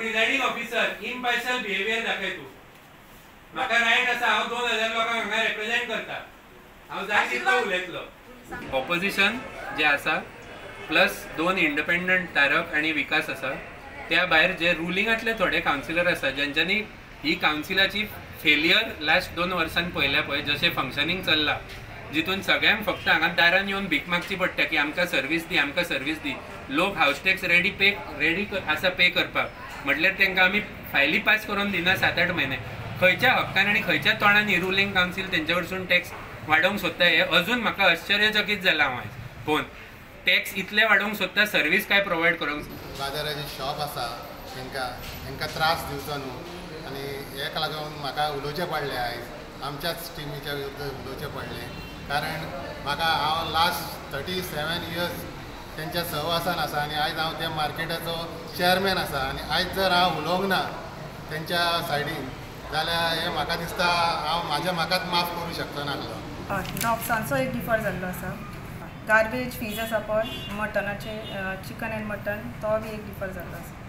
प्रिजायडींग officer impartial behaviour दाखय तूं. म्हाका रायट आसा, हांव 2000 लोकांक हांगा रेप्रेझेंट करता, हांव जाय तितलो उलयतलो. ऑपोजिशन जे आसा प्लस 2 इंडिपेंडंट तारक आनी विकास आसा, त्या भायर जे रुलिंगांतले थोडे कावन्सिलर आसा ज्यांच्यांनी ही कावन्सिलाची फेलियर लास्ट 2 वर्सां पळयल्या पळय जशें फंक्शनींग चल्लां, जितून सगळ्यांक फक्त हांगा दारान येवन भीक मागची पडटा की आमकां सर्वीस दी, आमकां सर्वीस दी. लोक हावस टॅक्स रेडी आसा पे करपाक, म्हटल्यार तांकां आमी फायली पास करून दिना 7-8 म्हयने. खंयच्या हक्कान आनी खंयच्या तोंडान रुलिंग कावन्सील तेंच्या कडसून टॅक्स वाडोवंक सोदता हें अजून म्हाका आश्चर्यचकीत जालां. हांव आयज पळोवन टॅक्स इतले वाडोवंक सोदता, सर्वीस काय प्रोवायड करूंक. बाजाराचे शॉप आसा तांकां त्रास दिवचो न्हू आनी हेका लागून म्हाका उलोवचें पडलें आयज, आमच्याच टिमीच्या विरुद्ध उलोवचें पडलें. कारण म्हाका हांव लास्ट 37 इयर्स तेंच्या सहवासान आसा आनी आयज हांव त्या मार्केटाचो चेअरमॅन आसा आनी आयज जर हांव उलोवंक ना तेंच्या सायडीन जाल्यार हें म्हाका दिसता हांव म्हाज्या म्हाकाच माफ करूंक शकचो नासलो. डॉग्सांचो एक डिफर जाल्लो आसा, गार्बेज फीज आसा पळय मटनाचे, चिकन एंड मटन, तो बी एक डिफर जाल्लो आसा.